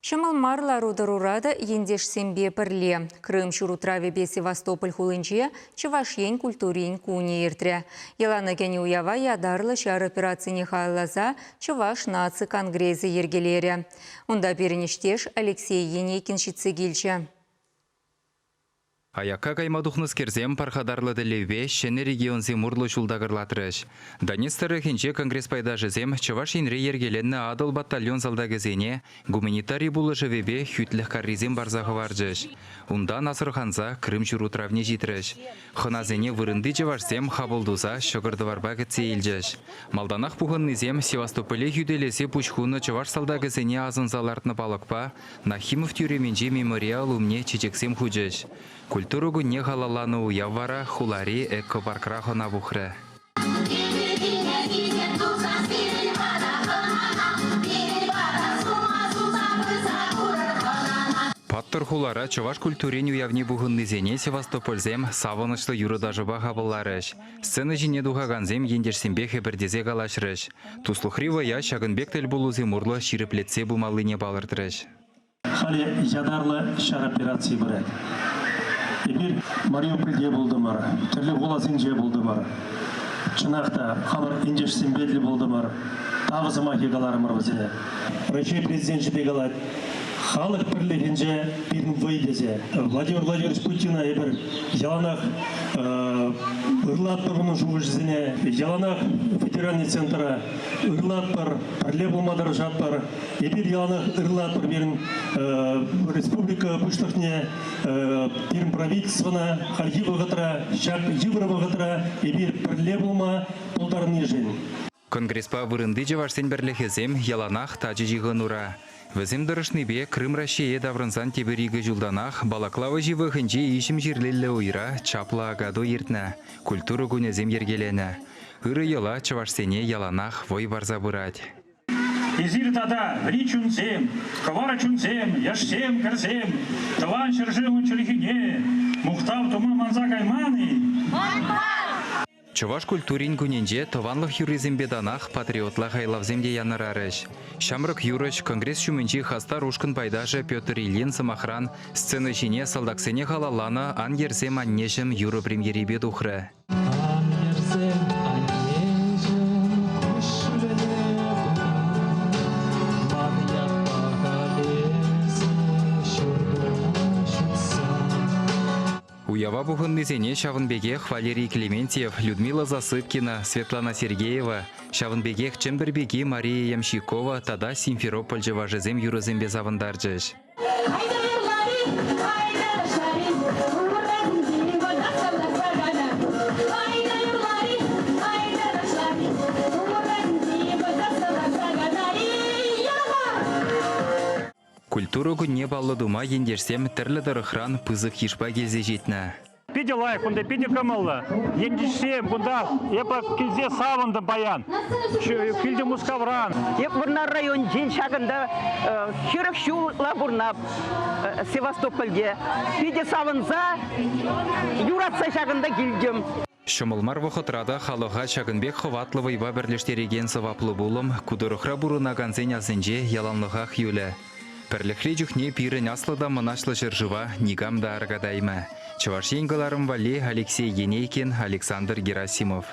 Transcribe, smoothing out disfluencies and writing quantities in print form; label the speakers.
Speaker 1: Ҫӑмӑл мар лару-тӑрура та ентешсемпе пӗрле Крым ҫурутравӗпе Севастополь хулинче Чӑваш Ен культурин кунӗ иртрӗ. Йӑлана кӗнӗ уява ятарлӑ ҫар операцине халалласа Чӑваш наци конгресӗ йӗркелерӗ. Унта пирӗн ӗҫтеш Алексей Енейкин ҫитсе килчӗ.
Speaker 2: Аякка кайма тухнӑскерсем пархатарлӑ тӗллевпе ҫӗнӗ регионсем урлӑ ҫул такӑрлатрӗҫ. Донецк тӑрӑхӗнче конгресс пайташӗсем Чӑваш Енре йӗркеленнӗ Атӑл батальон салтакӗсене гуманитари пулӑшӑвӗпе хӳтлӗх каррисем парса хӑварчӗҫ. Унтан асӑрханса Крым ҫурутравне ҫитрӗҫ. Хӑнасене вырӑнти чӑвашсем хапӑл туса ҫӑкӑр-тӑварпа кӗтсе илчӗҫ. Малтанах пухӑннисем Севастополе хӳтӗлесе пуҫ хунӑ чӑваш салтакӗсене асӑнса лартнӑ палӑкпа Нахимов тӳремӗнчи мемориал умне чечексем хучӗҫ. Культура кунне халалланӑ уяв вара хулари экопаркра хӑна пухрӗ. Паттӑр хулара чӑваш культурин уявне пухӑннисене севастопольсем савӑнӑҫлӑ юрӑ-ташӑпа хапӑлларӗҫ. Сцена ҫине тухакансем ентешсемпе хӗпӗртесе калаҫрӗҫ. Туслӑхри вӑя ҫакӑн пек тӗлпулусем урлӑ ҫирӗплетсе пымаллине палӑртрӗҫ.
Speaker 3: Халӗ ятарлӑ ҫар операцийӗ пырать. Эпир Мариупольте пултӑмӑр, тӗрлӗ хуласенче пултӑмӑр. Чӑнах та, хамӑр ентешсемпе тӗл пултӑмӑр. Тав сӑмахӗ каларӑмӑр вӗсене. Раҫҫей Президенчӗ те калать, халӑх пӗрлӗхӗнче пирӗн вӑй тесе. Владимир Владимирович Путина эпир яланах ырлатпӑр унӑн шухӑшӗсене, яланах федеральный центра ырлатпӑр, пӗрле пулма тӑрӑшатпӑр. Эпир яланах ырлатпӑр пирӗн республика Пуҫлӑхне, пирӗн правительствӑна хальхи вӑхӑтра, ҫак йывӑр вӑхӑтра эпир пӗрле пулма пултарнишӗн.
Speaker 2: Конгреспа вырӑнти чӑвашсен пӗрлӗхӗсем яланах тачӑ ҫыхӑнура. Вӗсем тӑрӑшнипе Крым Раҫҫее таврӑнсан тепӗр икӗ ҫултанах Балаклава ҫывӑхӗнчи иҫӗм ҫырлиллӗ уйра чаплӑ Акатуй иртнӗ, культура кунӗсем йӗркеленӗ. Ырӑ йӑла чӑвашсене яланах вӑй парса пырать.
Speaker 4: Эсир тата вӗри чунсем, кӑвар чунсем, яшсем, хӗрсем, Тӑван ҫӗршывӑн чӗлхине мухтав тума манса кайман-и?
Speaker 5: Манман!
Speaker 2: Чӑваш культурин кунӗнче тӑванлӑх юррисемпе танах патриотла хайлавсем те янӑрарӗҫ. Ҫамрӑк юрӑҫ, конгресс ҫумӗнчи хастар ушкӑн пайташӗ Петр Ильин, сӑмахран, сцена ҫине салтаксене халалланӑ «Ан йӗрсем, аннеҫӗм» юрӑ премьерипе тухрӗ.
Speaker 6: Ан йӗрсем, аннеҫӗм, куҫҫулӗне пытар, ман ятпа халь эсӗ ҫуртуна ҫутса.
Speaker 2: Уява пухӑннисене ҫавӑн пекех Валерий Клементьев, Людмила Засыпкина, Светлана Сергеева, ҫавӑн пекех Чӗмпӗр пики Мария Ямщикова тата Симферополь чӑвашӗсем юрӑсемпе савӑнтарчӗҫ. Культура кунне паллӑ тума ентешсем тӗрлӗ тӑрӑхран пысӑк йышпа килсе ҫитнӗ.
Speaker 4: Питӗ лайӑх кунта, питӗ кӑмӑллӑ. Ентешсем кунта эпӗ килсе савӑнтӑм паян. Килтӗм Мускавран.
Speaker 7: Эп Вӑрнар районӗнчен ҫакӑнта 40 ҫул ытла пурӑнап Севастопольте. Питӗ савӑнса, юратса ҫакӑнта килтӗм.
Speaker 2: Ҫӑмӑл мар вӑхӑтра та халӑха ҫакӑн пек хӑватлӑ вӑйпа пӗрлештерекен сӑваплӑ пулӑм ку тӑрӑхра пурӑнакансен асӗнче яланлӑхах юлӗ. Пӗрлӗхре чухне пирӗн аслӑ та мӑнаҫлӑ ҫӗршыва никам та аркатаймӗ. Чӑваш Ен кӑларӑм валли Алексей Енейкин, Александр Герасимов.